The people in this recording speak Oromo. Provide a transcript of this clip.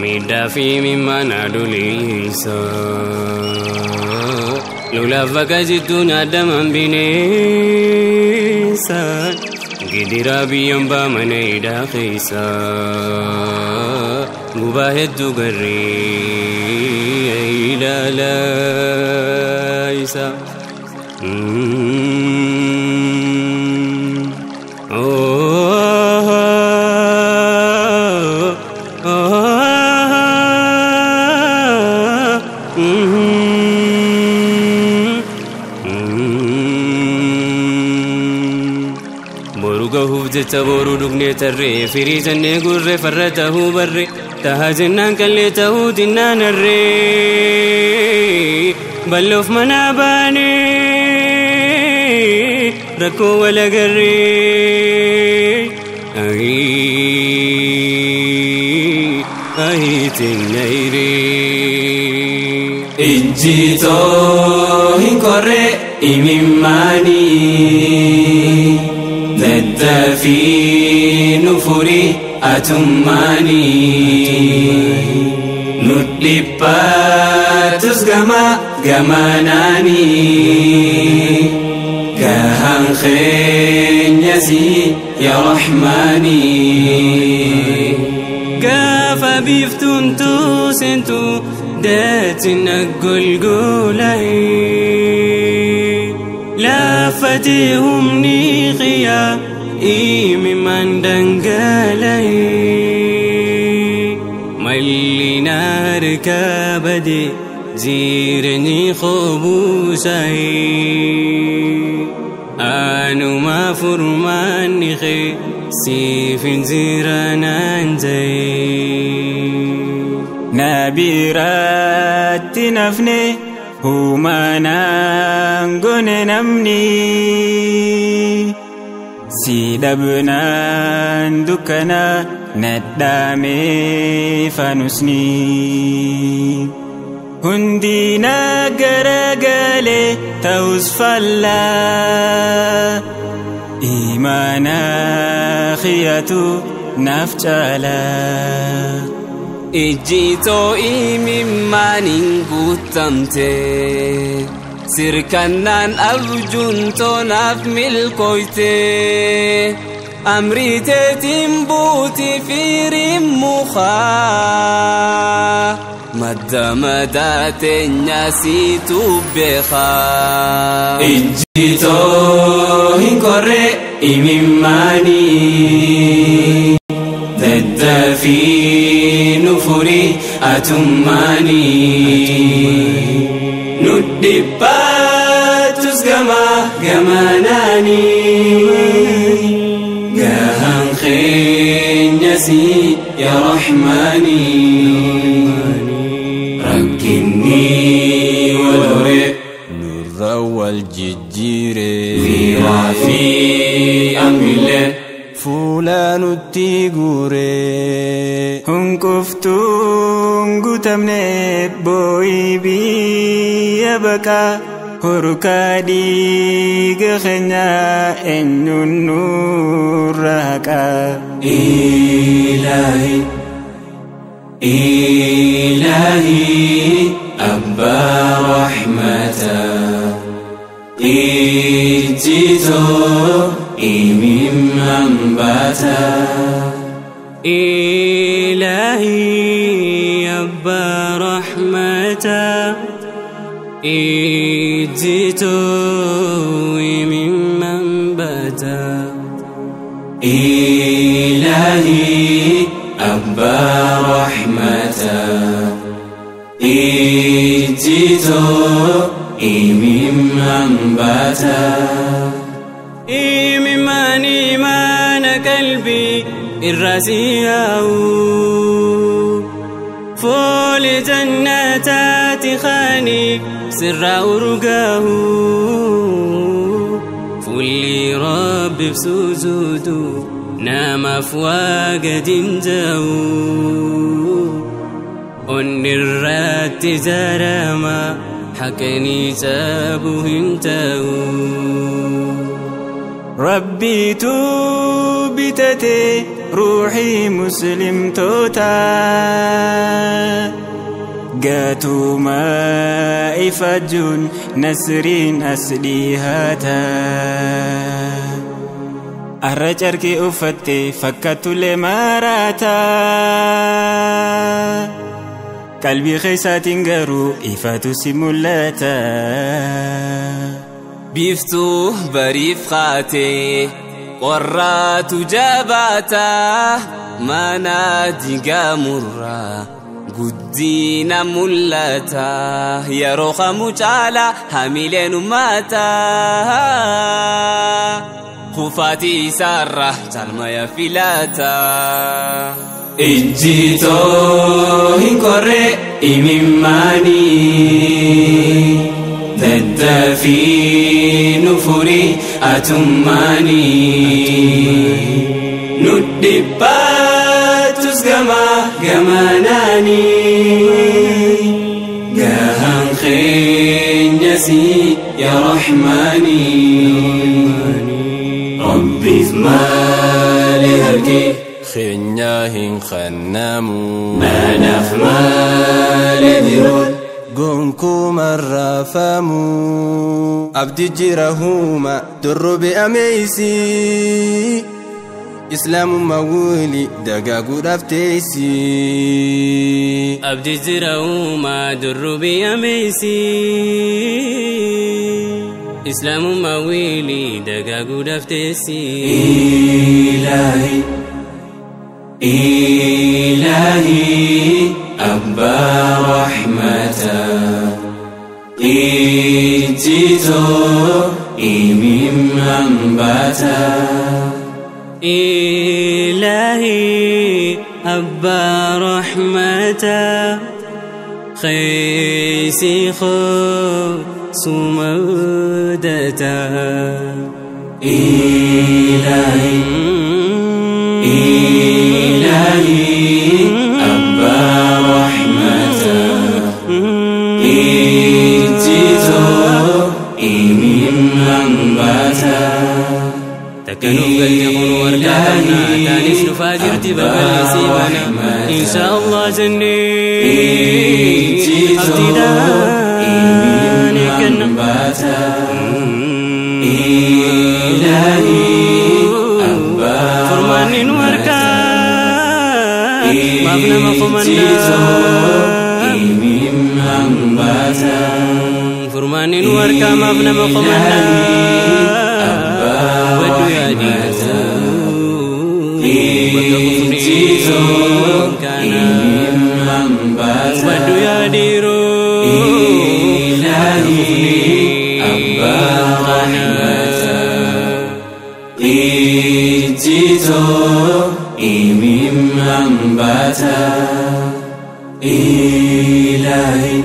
Miidhaa fi mimmaan aduliisa lolaaf bakka jittuu nyaadaman bineessa gidiraa biyyan baamana hidhaa keessa gubaa hedduu garree ilaalaa isa. Boru gahuuf jecha boruu dhugnee tarree firii jennee gurree farra tahuu barree tahaa jennaan qallee tahuu dinnaan harree bal'oof manaa baanee rakkoo wal agarree ayi teenya hiree. Ijjitoo hin korre imimmaanii daddafii nu furi atummaanii nu dhiphatus gama gamanaanii gahaan keenyasi yaa rahmaanii. Gaafa biiftuun tuusentu daatina golgolaayi laafatee humni xiyyaa imimmaan dhangalaayi malli na harkaa bade jireenyi qobuusaayi anuma furmaanni kee siif hin jiranaan ta'e. Na biratti nafne humanaan gone namni si dhabnaan dukkana nadhaame fanusni hundi na garagale ta'us fallaa imaana khiyatu naaf caalaa. Ijjitoo imimmaaniin guutamte sirkannaan arjumtoo naaf milkooyte amriiteetiin buuti firiin mukaa madda madaa teenya siitu beekaa. Ijjitoo hin korre imimmaanii daddafii nu furi atummaanii nu dhiphatus gama gamanaanii gahaan keenyasi yaa rahmaanii rakkinni wal hore nurra wal jijjiire fiiraa fi amrillee fuula nutti guure. Hunquftuun guutamne boo'ii biyya baqaa hurkaa dhiiga keenyaa eenyuun nurra haqaa. إلهي إلهي أبا رحمة إجيتو إمام باتا إلهي أبا رحمة إجيتو ممن بتا إلهي أبا رحمة إجيتو إمام باتا إيمان إيمان قلبي الراسية فول جناتات خاني سر أرقاه فولي رب بسجوده نام أفواج دنجاو أن الرات زرما حكني سابه انتهو. Rabbiitu bitate ruuxii muslimtoota. Gaatuma ifajuun nasriin as dhihaata. Arra carqii uffatte fakkaatullee maraata. Qalbii keessaatiin garuu ifatu si mul'ata. Biiftuu bariif kaatee qorraatu jabaata mana diigamurraa guddina mul'ata yeroo kamuu caalaa hamileen ummata kufaatii isaarra caalmaya filata. Ijjitoo hin korre imimmaanii daddafii nu furii atummaanii nu dhibbaatus gama gamanaanii gahaan keenyasi yaa rahmaanii rabbiif maali harki Keenyaa hin khannamu manaaf maali diruun Gonkuuma raafamu abdi jira huuma durrubi ameeysi islaamummaa wuli dagaaguudhaaf teessi. Abdi jira huuma durrubi ameeysi islaamummaa wuli dagaaguudhaaf teessi. Ilaahi Ilaahi Abbaa Rahmata Ijjitoo imimman baata. Ilaahi Abbaa Rahmata Khaysi sumadata. Ilaahi Ilaahi Abbaa Rahmata Ijjitoo imimman baata. Takkanuuf galti kun warqaa qabna taanis dhufaa jirti babal'isii bana insha Allah jennee abdiidhaan eegganna. Baata Ilaahi Abbaa Furmaanni nu harkaa maaf nama komannaa. Imimman baata Furmaanni nu harkaa maaf nama komannaa. Baddu yaadii bakka kufnee kana. Imimman baata Baddu yaadiiroo bakka kufnee Abbaa kana. Rahmata Ijjitoo imimman baata Ilaahi